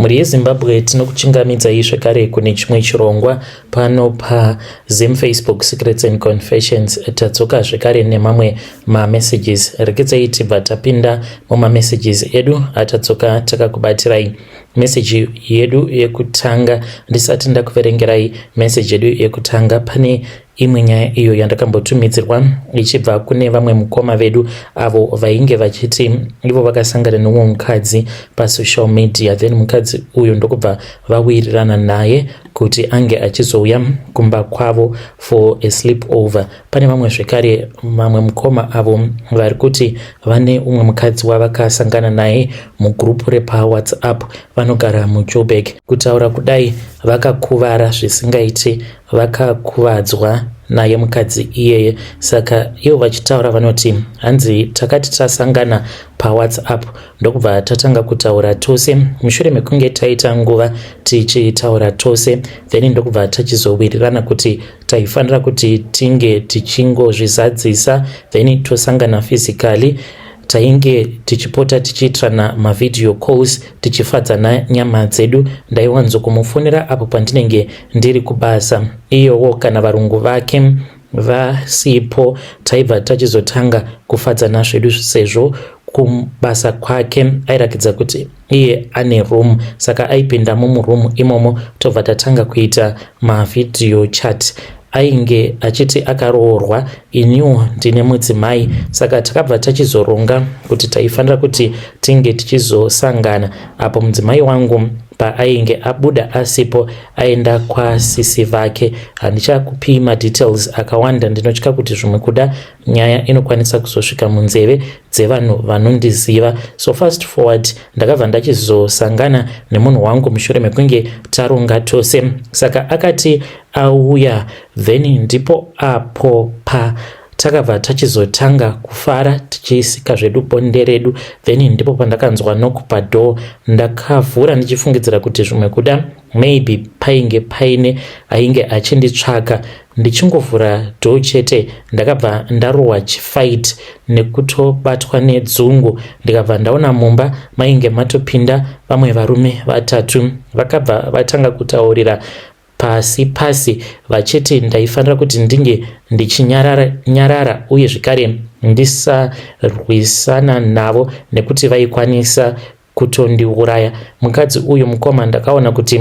Mhuri yeZimbabwe, tinokuchingamidzai zvekare kune chimwe chirongwa pano paZim Facebook Secrets and Confessions. Tadzoka zvekare nemamwe mamessages. Rekedzai tibva tapinda mumamessages edu atadzoka takakubatirai. Meseji yedu yekutanga, ndisati ndakuverengerai meseji yedu yekutanga, pane imwe nyaya iyo yandakambotumidzirwa ichibva kune vamwe mukoma vedu avo vainge vachiti ivo vakasangana neumwe mukadzi pasocial media, then mukadzi uyu ndokubva vawirirana naye kuti ange achizouya kumba kwavo for a sleep over. Pane vamwe zvekare, vamwe mukoma avo vari kuti vane umwe mukadzi wavakasangana naye mugurupu repaWhatsApp, vanogara muJoburg. Kutaura kudai vakakuvara zvisingaiti, vakakuvadzwa naye mukadzi iyeye. Saka ivo vachitaura vanoti hanzi takati tasangana paWhatsApp, ndokubva tatanga kutaura tose. Mushure mekunge taita nguva tichitaura tose, then ndokubva tachizowirirana kuti taifanira kuti tinge tichingozvizadzisa, then tosangana physically. Tainge tichipota tichiitirana mavideo calls, tichifadzana nyama dzedu. Ndaiwanzokumufonera apo pandinenge ndiri kubasa, iyowo kana varungu vake vasipo, taibva tachizotanga kufadzana zvedu, sezvo kubasa kwake airakidza kuti iye ane room, saka aipinda mumuroom imomo, tobva tatanga kuita mavideo chat. Ainge achiti akaroorwa, iniwo ndine mudzimai, saka takabva tachizoronga kuti taifanira kuti tinge tichizosangana apo mudzimai wangu paainge abuda asipo, aenda kwasisi vake. Handichakupi madetails akawanda, ndinotya kuti zvimwe kuda nyaya inokwanisa kuzosvika munzeve dzevanhu vanondiziva. So fast forward, ndakabva ndachizosangana nemunhu wangu mushure mekunge taronga tose. Saka akati auya, then ndipo apo pa takabva tachizotanga kufara, tichisika zvedu bonde redu. Then ndipo pandakanzwa knock padoor. Ndakavhura ndichifungidzira kuti zvimwe kuda maybe painge paine ainge achinditsvaka. Ndichingovhura door chete, ndakabva ndarohwa chifight nekutobatwa nedzungu, ndikabva ndaona mumba mainge matopinda vamwe varume vatatu. Vakabva vatanga kutaurira pasi pasi vachiti ndaifanira kuti ndinge ndichinyarara uye zvekare ndisarwisana navo nekuti vaikwanisa kutondiuraya. Mukadzi uyu, mukoma, ndakaona kuti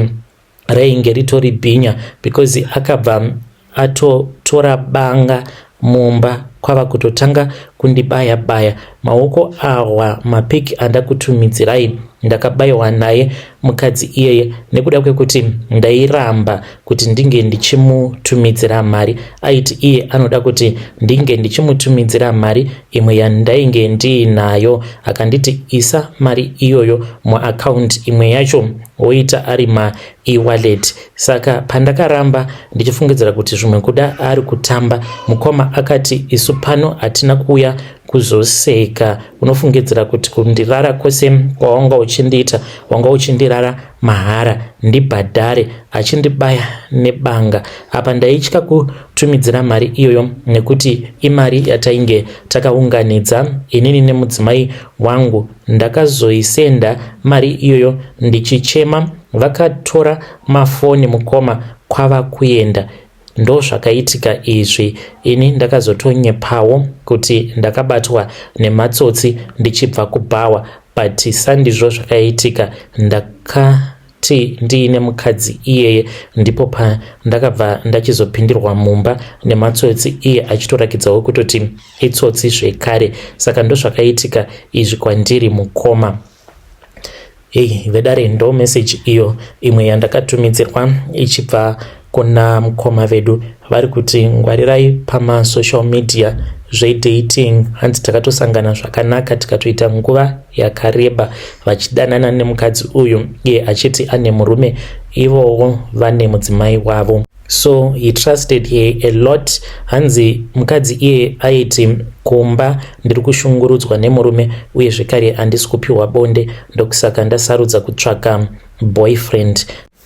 rainge ritori bhinya, because akabva atotora banga mumba, kwava kutotanga kundibaya baya maoko. Awa mapiki andakutumidzirai, ndakabayiwa naye mukadzi iyeye nekuda kwekuti ndairamba kuti ndinge ndichimutumidzira mari. Aiti iye anoda kuti ndinge ndichimutumidzira mari imwe yandainge ndiinayo. Akanditi isa mari iyoyo muaccount, imwe yacho woita ari maewallet. Saka pandakaramba ndichifungidzira kuti zvimwe kuda ari kutamba, mukoma, akati isu pano hatina kuuya kuzoseka. Unofungidzira kuti kundirara kwose kwawanga uchindiita, wanga uchindirara mahara? Ndibhadhare. Achindibaya nebanga. Apa ndaitya kutumidzira mari iyoyo nekuti imari yatainge takaunganidza inini nemudzimai wangu. Ndakazoisenda mari iyoyo ndichichema. Vakatora mafoni, mukoma, kwava kuenda. Ndo zvakaitika izvi. Ini ndakazotonyepawo kuti ndakabatwa nematsotsi ndichibva kubhawa, but sandizvo zvakaitika. Ndakati ndiine mukadzi iyeye, ndipo pandakabva ndachizopindirwa mumba nematsotsi, iye achitorakidzawo kutoti itsotsi zvekare. Saka ndozvakaitika izvi kwandiri, mukoma. Hei vedare, ndo message iyo imwe yandakatumidzirwa ichibva kuna mukoma vedu. Vari kuti ngwarirai pamasocial media zvedating. Hanzi takatosangana zvakanaka, tikatoita nguva yakareba vachidanana nemukadzi uyu, iye achiti ane murume, ivowo vane mudzimai wavo. So he trusted her a lot. Hanzi mukadzi iye aiti kumba ndiri kushungurudzwa nemurume, uye zvekare handisi kupiwa bonde, ndokusaka ndasarudza kutsvaka boyfriend.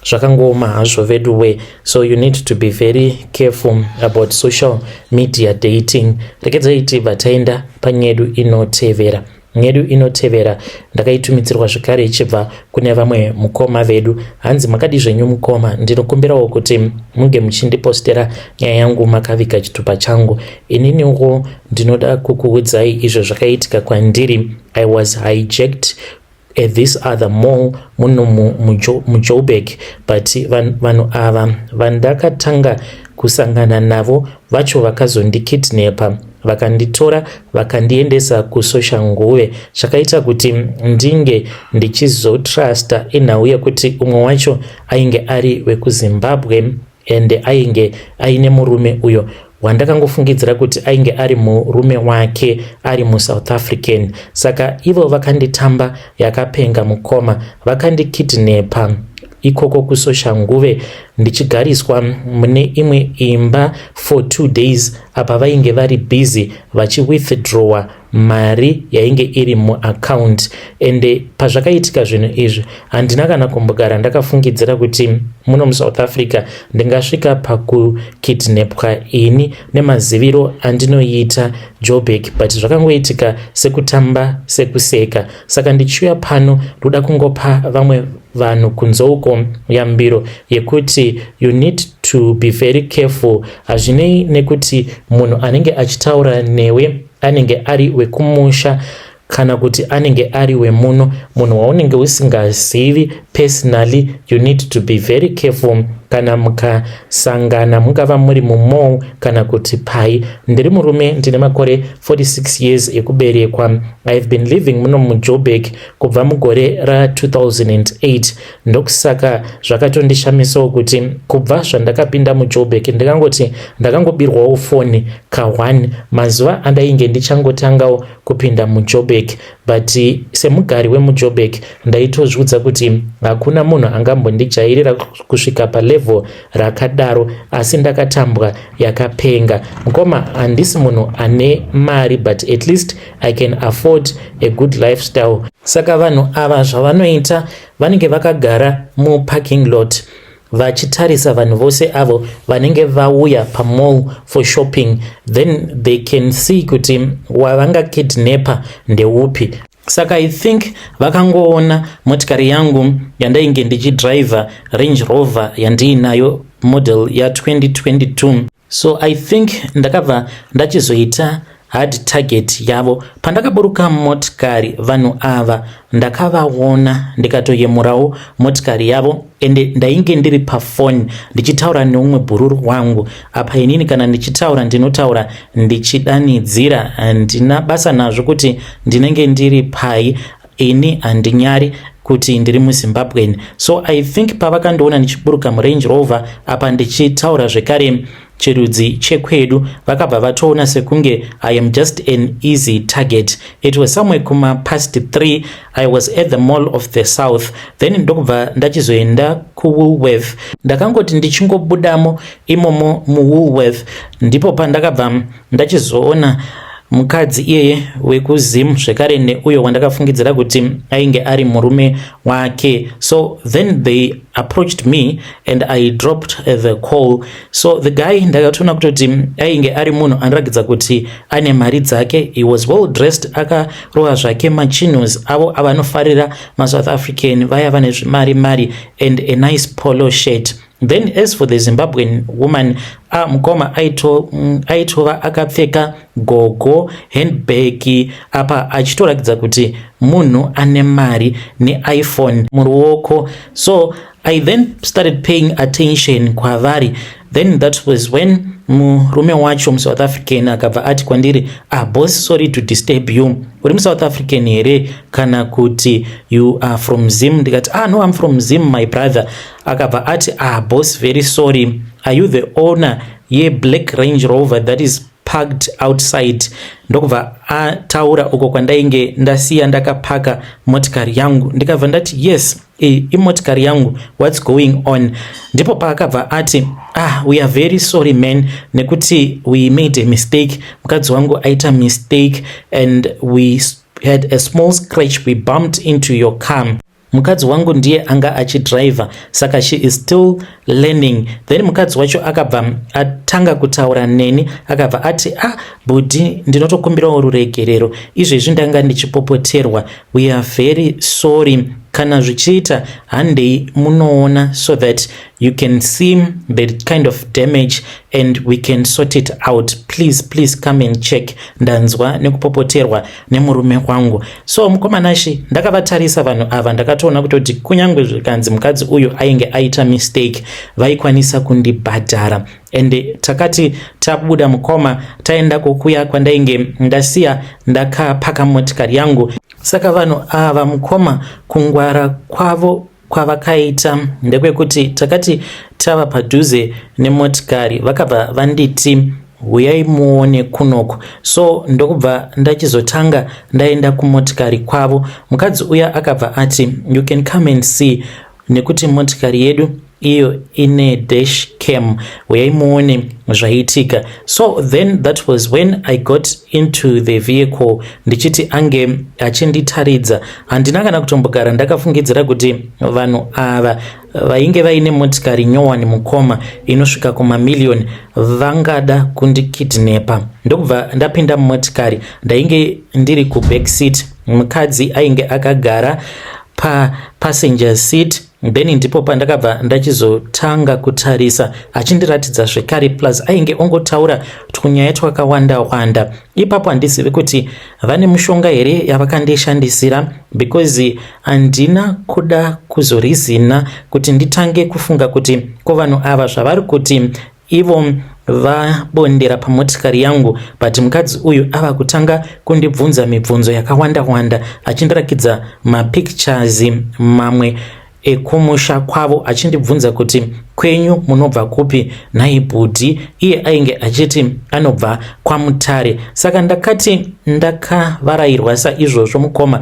Zvakangooma hazvo veduwe. So you need to be very careful about social media dating. Rekedzai tibva taenda panyedu inotevera. Yedu inotevera ndakaitumidzirwa zvekare ichibva kune vamwe mukoma vedu. Hanzi, "Makadi zvenyu mukoma? Ndinokumbirawo kuti munge muchindipostera nyaya yangu makaviga chitupa changu. Ininiwo ndinoda kukuudzai izvo zvakaitika kwandiri. I was hijacked at this other mall muno muJoburg, but vanhu ava vandakatanga kusangana navo vacho vakazondikidnapa, vakanditora, vakandiendesa kuSoshanguve. Chakaita kuti ndinge ndichizotrusta inhau yekuti umwe wacho ainge ari wekuZimbabwe ende ainge aine murume uyo wandakangofungidzira kuti ainge ari murume wake ari muSouth African. Saka ivo vakanditamba yakapenga, mukoma. Vakandikidnapa ikoko kuSoshanguve, ndichigariswa mune imwe imba for 2 days. Apa vainge vari busy vachiwithdrawa mari yainge iri muaccount. Ende pazvakaitika zvinhu izvi, handina kana kumbogara ndakafungidzira kuti muno muSouth Africa ndingasvika pakukidnapwa ini nemaziviro andinoita Joburg, but zvakangoitika sekutamba sekuseka. Saka ndichiuya pano, ndoda kungopa vamwe vanhu kunze uko yambiro yekuti you need to be very careful. Hazvinei nekuti munhu anenge achitaura newe anenge ari wekumusha kana kuti anenge ari wemuno. Munhu waunenge usingazivi personally, you need to be very careful kana mukasangana, mungava muri mumall kana kuti pai. Ndiri murume, ndine makore 46 years ekuberekwa. I have been living muno muJoburg kubva mugore ra2008. Ndokusaka zvakatondishamisawo kuti kubva zvandakapinda muJoburg, ndikangoti ndakangobirwawo foni ka1 mazuva andainge ndichangotangawo kupinda muJoburg. But semugari wemuJoburg, ndaitozviudza kuti hakuna munhu angambondijairira kusvika palevel rakadaro, asi ndakatambwa yakapenga, mukoma. Handisi munhu ane mari, but at least I can afford a good lifestyle. Saka vanhu ava zvavanoita, vanenge vakagara muparking lot vachitarisa vanhu vose avo vanenge vauya pamall for shopping. Then they can see kuti wavangakidnapa ndeupi. Saka I think vakangoona motikari yangu yandainge ndichidhiraivha, Range Rover yandiinayo, model ya2022. So I think ndakabva ndachizoita hard target yavo. Pandakaburuka motikari, vanhu ava ndakavaona, ndikatoyemurawo motikari yavo. Ende ndainge ndiri pafoni ndichitaura neumwe bhururu wangu. Apa inini kana ndichitaura, ndinotaura ndichidanidzira. Handina basa nazvo kuti ndinenge ndiri pai, ini handinyari kuti ndiri muZimbabwean. So I think pavakandiona ndichiburuka muRange Rover, apa ndichitaura zvekare chirudzi chekwedu, vakabva vatoona sekunge I am just an easy target. It was somewhere kuma past 3. I was at the Mall of the South, then ndokubva ndachizoenda kuWoolworth. Ndakangoti ndichingobudamo imomo muWoolworth, ndipo pandakabva ndachizoona mukadzi iyeye wekuZim zvekare neuyo wandakafungidzira kuti ainge ari murume wake. So then they approached me and I dropped the call. So the guy, ndakatoona kutoti ainge ari munhu anoratidza kuti ane mari dzake. He was well dressed, akarova zvake machinos avo avanofarira maSouth African vaya vane zvimari mari, and a nice polo shirt. Then as for the Zimbabwean woman, ah, mukoma, aitova akapfeka gogo handbag, apa achitoratidza kuti munhu ane mari, neIPhone muruoko. So I then started paying attention kwavari. Then that was when murume wacho muSouth African akabva ati kwandiri, "Ah, boss, sorry to disturb you. Uri muSouth African here kana kuti you are from Zim?" Ndikati, "Ah, no, I'm from Zim, my brother." Akabva ati, "Ah, boss, very sorry. Are you the owner yeblack Range Rover that is parked outside?" Ndokubva ataura uko kwandainge ndasiya ndakapaka motikari yangu. Ndikabva ndati, "Yes, imotikari yangu. What's going on?" Ndipo paakabva ati, "Ah, we are very sorry, man, nekuti we made a mistake. Mukadzi wangu aita mistake and we had a small scratch. We bumped into your car. Mukadzi wangu ndiye anga achidhiraivha, saka she is still learning. Then mukadzi wacho akabva atanga kutaura neni, akabva ati, "Ah, bhudhi, ndinotokumbirawo ruregerero. Izvezvi ndanga ndichipopoterwa. We are very sorry. Kana zvichiita, handei munoona so that you can see the kind of damage and we can sort it out. Please, please come and check. Ndanzwa nekupopoterwa nemurume wangu." So mukomanashi, ndakavatarisa vanhu ava, ndakatoona kutoti kunyange zvikanzi mukadzi uyu ainge aita mistake, vaikwanisa kundibhadhara. And takati tabuda, mukoma, taenda kukuya kwandainge ndasiya ndakapaka motikari yangu. Saka vanhu ava, mukoma, kungwara kwavo kwavakaita ndekwekuti takati tava padhuze nemotikari, vakabva vanditi, "Huyai muone kunoku." So ndokubva ndachizotanga ndaenda kumotikari kwavo. Mukadzi uya akabva ati, "You can come and see, nekuti motikari yedu iyo ine dash cam. Uyai muone zvaitika." So then that was when I got into the vehicle, ndichiti ange achinditaridza. Handina kana kutombogara ndakafungidzira kuti vanhu ava vainge vaine motikari nyowani, mukoma, inosvika kumamiliyoni, vangada kundikidnepa. Ndokubva ndapinda mumotikari. Ndainge ndiri kuback seat, mukadzi ainge akagara papassenger seat. Then ndipo pandakabva ndachizotanga kutarisa, achindiratidza zvekare, plus ainge ongotaura tunyaya twakawanda wanda ipapo. Handizivi kuti vane mushonga here yavakandishandisira, because handina kuda kuzorizina kuti nditange kufunga kuti ko vanhu ava zvavari kuti ivo vabondera pamotikari yangu, but mukadzi uyu ava kutanga kundibvunza mibvunzo yakawanda wanda, achindirakidza mapictures mamwe ekumusha kwavo, achindibvunza kuti, "Kwenyu munobva kupi nhai bhudhi?" Iye ainge achiti anobva kwaMutare. Saka ndakati ndakavarayirwa saizvozvo, mukoma,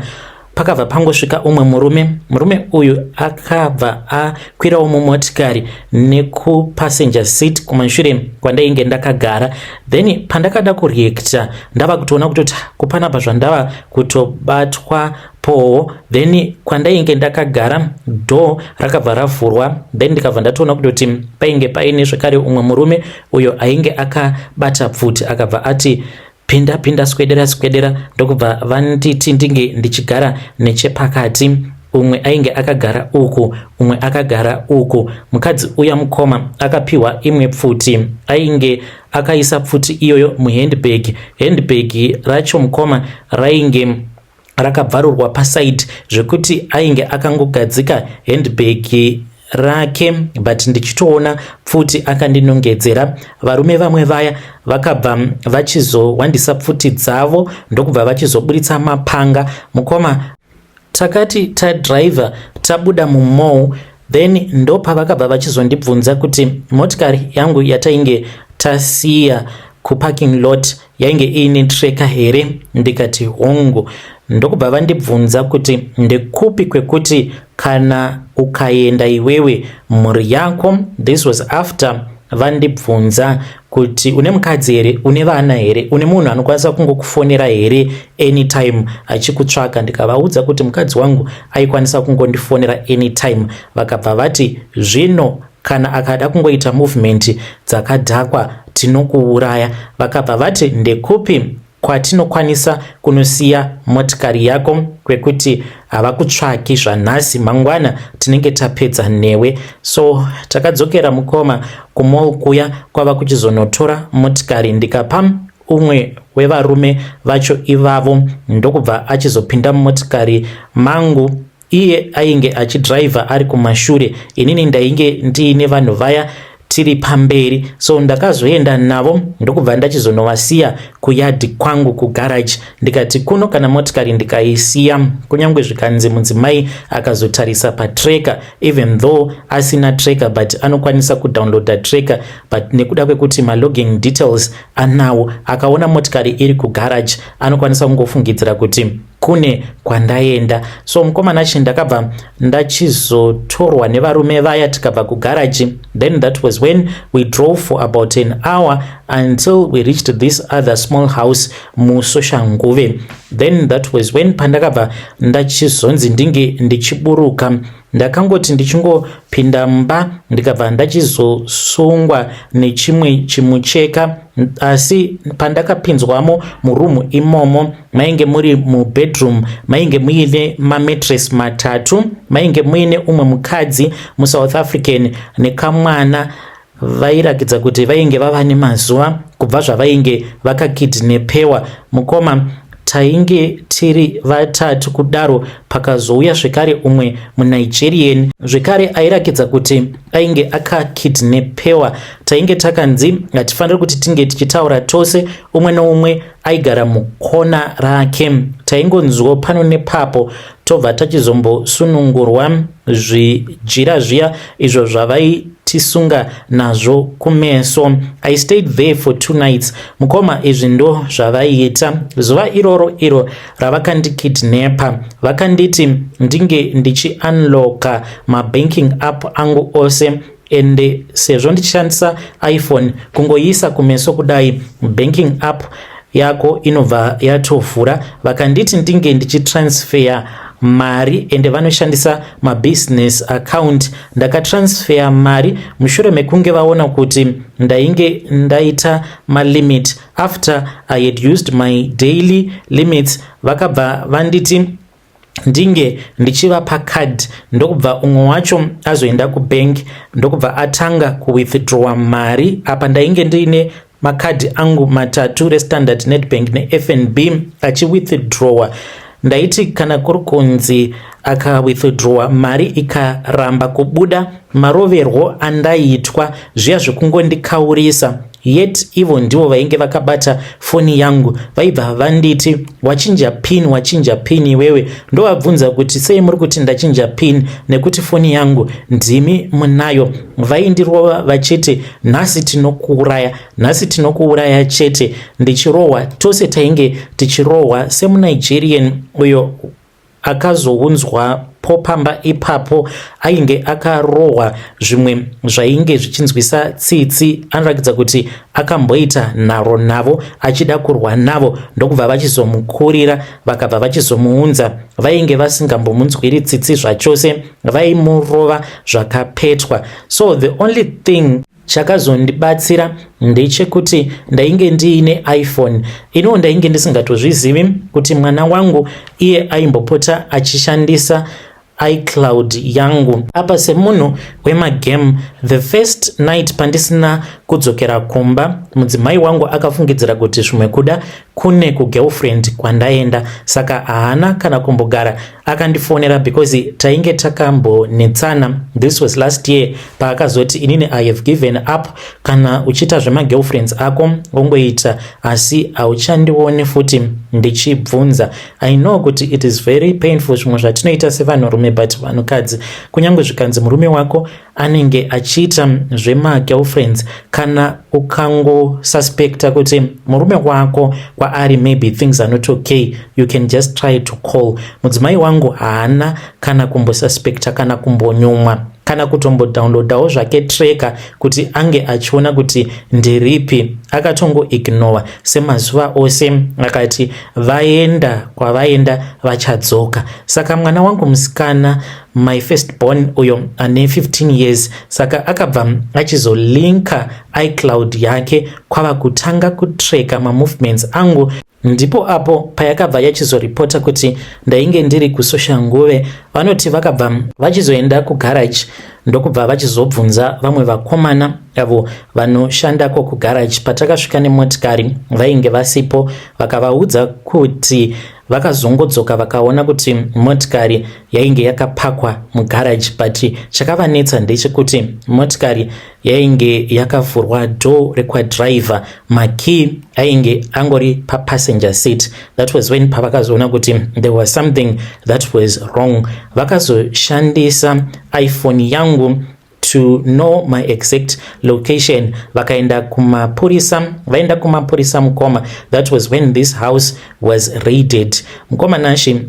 pakabva pangosvika umwe murume. Murume uyu akabva akwirawo mumotikari nekupassenger seat kumashure kwandainge ndakagara. Then pandakada kureacta, ndava kutoona kutoti kupanapa zvandava kutobatwa powo. Then kwandainge ndakagara, door rakabva ravhurwa. Then ndikabva ndatoona kutoti painge paine zvekare umwe murume uyo ainge akabata pfuti. Akabva ati, "Pinda, pinda, swedera, swedera." Ndokubva vanditi ndinge ndichigara nechepakati. Umwe ainge akagara uku, umwe akagara uku. Mukadzi uya, mukoma, akapiwa imwe pfuti. Ainge akaisa pfuti iyoyo muhandbag. Handbag racho, mukoma, rainge rakabvarurwa paside, zvekuti ainge akangogadzika handbag rake, but ndichitoona pfuti akandinongedzera. Varume vamwe vaya vakabva vachizowandisa pfuti dzavo, ndokubva vachizoburitsa mapanga. Mukoma, takati tadhiraivha tabuda mumall, then ndopavakabva vachizondibvunza kuti motikari yangu yatainge tasiya kuparking lot yainge iine tracker here. Ndikati hongu. Ndokubva vandibvunza kuti ndekupi kwekuti kana ukaenda iwewe, mhuri yako. This was after vandibvunza kuti une mukadzi here, une vana here, une munhu anokwanisa kungokufonera here anytime achikutsvaka. Ndikavaudza kuti mukadzi wangu aikwanisa kungondifonera anytime. Vakabva vati, "Zvino kana akada kungoita movement dzakadhakwa, tinokuuraya." Vakabva vati, "Ndekupi kwatinokwanisa kunosiya motikari yako kwekuti havakutsvaki zvanhasi? Mangwana tinenge tapedza newe." So takadzokera, mukoma, kumall kuya, kwava kuchizonotora motikari. Ndikapa umwe wevarume vacho ivavo, ndokubva achizopinda mumotikari mangu. Iye ainge achidhiraivha ari kumashure, inini ndainge ndiine vanhu vaya tiri pamberi. So ndakazoenda navo, ndokubva ndachizonovasiya kuyadhi kwangu, kugaraji. Ndikati kuno kana motikari ndikaisiya, kunyange zvikanzi mudzimai akazotarisa patracker, even though asina tracker, but anokwanisa kudownloada tracker, but nekuda kwekuti malogin details anawo, akaona motikari iri kugaraji, anokwanisa kungofungidzira kuti kune kwandaenda. So mukomana chi, ndakabva ndachizotorwa nevarume vaya, tikabva kugaraji. Then that was when we drove for about an hour. until we reached this other small house muSoshanguve. Then that was when pandakabva ndachizonzi ndinge ndichiburuka. Ndakangoti ndichingopinda mumba, ndikabva ndachizosungwa nechimwe chimucheka. Asi pandakapinzwamo murumu imomo, mainge muri mubedroom, mainge muine mamattress matatu, mainge muine umwe mukadzi muSouth African nekamwana. Vairakidza kuti vainge vava nemazuva kubva zvavainge vakakidnapewa. Mukoma, tainge tiri vatatu kudaro. Pakazouya zvekare umwe muNigerian zvekare airakidza kuti ainge akakidnapewa. Tainge takanzi hatifaniri kuti tinge tichitaura tose, umwe neumwe aigara mukona rake. Taingonzwa pano nepapo, tobva tachizombosunungurwa zvijira zviya izvo zvavaitisunga nazvo kumeso. I stayed there for 2 nights. Mukoma, izvi ndo zvavaiita. Zuva iroro iro ravakandikidnapa, vakanditi ndinge ndichiunlocka mabanking app angu ose. Ende sezvo ndichishandisa iPhone, kungoiisa kumeso kudai, banking app yako inobva yatovhura. Vakanditi ndinge ndichitransfer mari, ende vanoshandisa mabusiness account. Ndakatransfer mari mushure mekunge vaona kuti ndainge ndaita malimit. After I had used my daily limits, vakabva vanditi ndinge ndichivapa card. Ndokubva umwe wacho azoenda kubank, ndokubva atanga kuwithdrawa mari. Apa ndainge ndiine makadhi angu matatu, reStandard, Nedbank neFNB. Achiwithdrawa, ndaiti kana kuri kunzi akawithdrawa mari ikaramba kubuda, maroverwo andaiitwa zviya zvekungondikaurisa. Yet ivo ndivo vainge vakabata foni yangu. Vaibva vanditi, "Wachinja PIN, wachinja PIN iwewe." Ndovabvunza kuti, "Sei muri kuti ndachinja PIN, nekuti foni yangu ndimi munayo?" Vaindirova vachiti, "Nhasi tinokuuraya, nhasi tinokuuraya chete." Ndichirohwa, tose tainge tichirohwa semuNigerian uyo akazounzwa po pamba ipapo. Ainge akarohwa zvimwe zvainge zvichinzwisa tsitsi. Anoratidza kuti akamboita nharo navo, achida kurwa navo, ndokubva vachizomukurira, vakabva vachizomuunza. Vainge vasingambomunzwiri tsitsi zvachose, vaimurova zvakapetwa. So the only thing chakazondibatsira ndechekuti ndainge ndiine iPhone ino. Ndainge ndisingatozvizivi kuti mwana wangu iye aimbopota achishandisa iCloud yangu. Apa semunhu wemagame, the first night pandisina kudzokera kumba, mudzimai wangu akafungidzira kuti zvimwe kuda kune kugirlfriend kwandaenda, saka haana kana kumbogara akandifonera, because tainge takambonetsana. This was last year, paakazoti, "Inini I have given up. Kana uchiita zvemagirlfriends ako, wongoita, asi hauchandioni futi ndichibvunza." I know kuti it is very painful zvimwe zvatinoita sevanhurume, but vanhukadzi, kunyange zvikanzi murume wako anenge achiita zvemagirlfriends, kana ukangosuspecta kuti murume wako kwaari maybe things are not okay, you can just try to call. Mudzimai wangu haana kana kumbosuspecta, kana kumbonyumwa, kana kutombodownloadawo zvake tracker kuti ange achiona kuti ndiripi. Akatongoignora semazuva ose, akati vaenda kwavaenda vachadzoka. Saka mwana wangu musikana, my first born, uyo ane 15 years, saka akabva achizolinka iCloud yake, kwava kutanga kutracka mamovements angu. Ndipo apo payakabva yachizoripota kuti ndainge ndiri kuSoshanguve. Vanoti vakabva vachizoenda kugarage, ndokubva vachizobvunza vamwe vakomana avo vanoshandako kugarage. Patakasvika nemotikari, vainge vasipo. Vakavaudza kuti vakazongodzoka, vakaona kuti motikari yainge yakapakwa mugarage, but chakavanetsa ndechekuti motikari yainge yakavhurwa door rekwadriver, makey ainge angori papassenger seat. That was when pavakazoona kuti there was something that was wrong. Vakazoshandisa iPhone yangu to know my exact location. Vakaenda kumapurisa. Vaenda kumapurisa, mukoma, that was when this house was raided. Mukoma Nashi,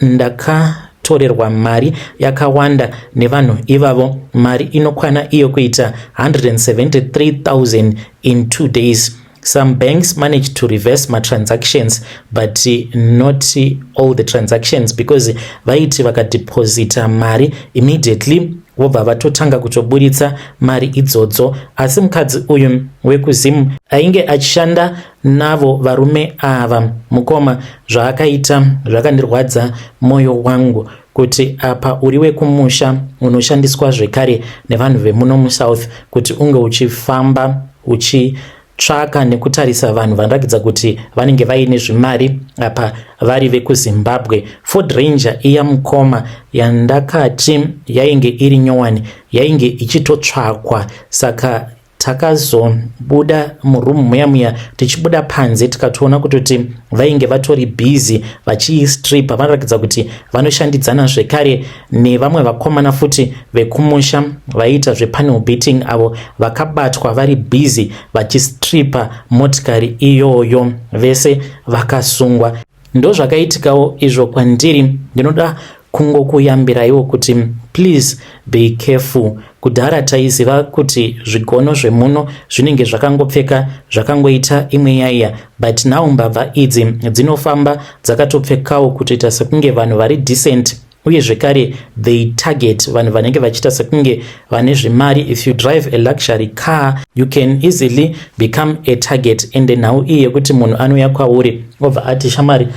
ndakatorerwa mari yakawanda nevanhu ivavo, mari inokwana iyo kuita 173,000 in 2 days. Some banks managed to reverse matransactions, but not all the transactions, because vaiti vakadeposita mari, immediately vobva vatotanga kutoburitsa mari idzodzo. Asi mukadzi uyu wekuZimu ainge achishanda navo varume ava, mukoma, zvaakaita zvakandirwadza mwoyo wangu, kuti apa uri wekumusha, unoshandiswa zvekare nevanhu vemuno muSouth kuti unge uchifamba uchitsvaka nekutarisa vanhu vanoratidza kuti vanenge vaine zvimari, apa vari vekuZimbabwe. Ford Ranger iya, mukoma, yandakati yainge iri nyowani, yainge ichitotsvakwa. Saka takazobuda murumu muya muya, tichibuda panze tikatoona kutoti vainge vatori busy vachiistripa. Vanoratidza kuti vanoshandidzana zvekare nevamwe vakomana futi vekumusha vaiita zvepanel beating, avo vakabatwa vari busy vachistripa motikari iyoyo. Vese vakasungwa. Ndozvakaitikawo izvo kwandiri. Ndinoda kungokuyambiraiwo kuti please be careful. Kudhara taiziva kuti zvigono zvemuno zvinenge zvakangopfeka zvakangoita imwe yaiya, but now mbavha idzi dzinofamba dzakatopfekawo kutoita sekunge vanhu vari decent. Uye zvekare they target vanhu vanenge vachiita sekunge vane zvimari. If you drive a luxury car, you can easily become a target. Ende nhau iyi yekuti munhu anouya kwauri obva ati, "Shamari,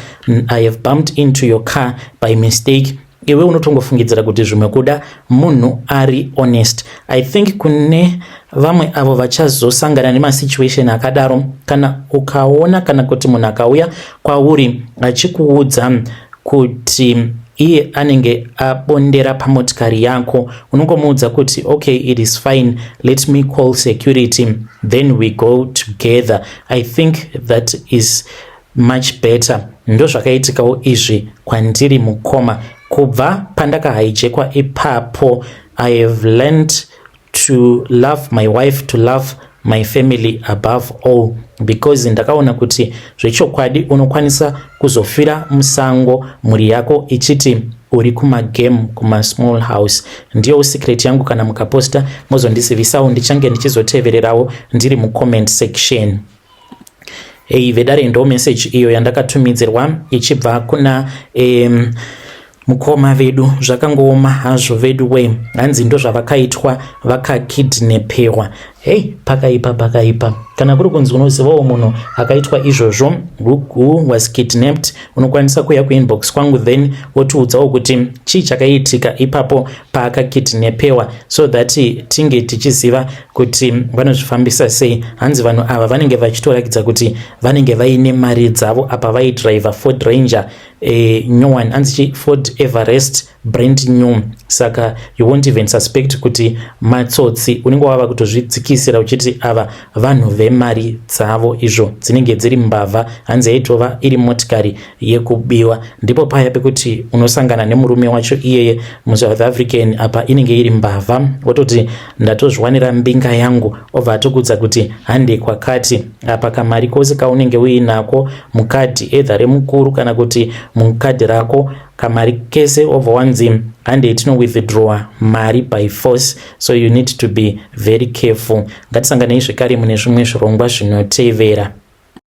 I have bumped into your car by mistake," iwe unotongofungidzira kuti zvimwe kuda munhu ari honest. I think kune vamwe avo vachazosangana nemasituation akadaro, kana ukaona kana kuti munhu akauya kwauri achikuudza kuti iye anenge abondera pamotikari yako, unongomuudza kuti, "Okay, it is fine, let me call security, then we go together." I think that is much better. Ndo zvakaitikawo izvi kwandiri, mukoma. Kubva pandakahijackwa ipapo, I have learned to love my wife, to love my family above all, because ndakaona kuti zvechokwadi unokwanisa kuzofira musango, mhuri yako ichiti uri kumagame, kumasmall house. Ndiyo secret yangu. Kana mukaposta, mozondizivisawo, ndichange ndichizotevererawo ndiri mucomment section. Ei vedare, ndo message iyo yandakatumidzirwa ichibva kuna mukoma vedu. Zvakangooma hazvo vedu we. Hanzi ndo zvavakaitwa, vakakidnapewa. Hei, pakaipa, pakaipa. Kana kuri kunzi unozivawo munhu akaitwa izvozvo, who was kidnapped, unokwanisa kuuya kuinbox kwangu, then wotiudzawo kuti chii chakaitika ipapo paakakidnapewa, so that tinge tichiziva kuti vanozvifambisa sei. Hanzi vanhu ava vanenge vachitorakidza kuti vanenge vaine mari dzavo, apa vaidriver Ford Ranger nyowani, hanzi chi Ford Everest, brand new. Saka you won't even suspect kuti matsotsi. Unenge wava kutozvidzikisira uchiti ava vanhu vemari dzavo, izvo dzinenge dziri mbavha. Hanzi yaitova iri motikari yekubiwa. Ndipo paya pekuti unosangana nemurume wacho iyeye muSouth African, apa inenge iri mbavha, wototi, "Ndatozviwanira mbinga yangu." Obva atokudza kuti hande kwakati. Apa kamari kose kaunenge uinako mukadhi, either remukuru kana kuti mukadhi rako, kamari kese, obva wanzi hande tino withdrawa mari by force. So you need to be very careful. Ngatisanganei zvekare mune zvimwe zvirongwa zvinotevera.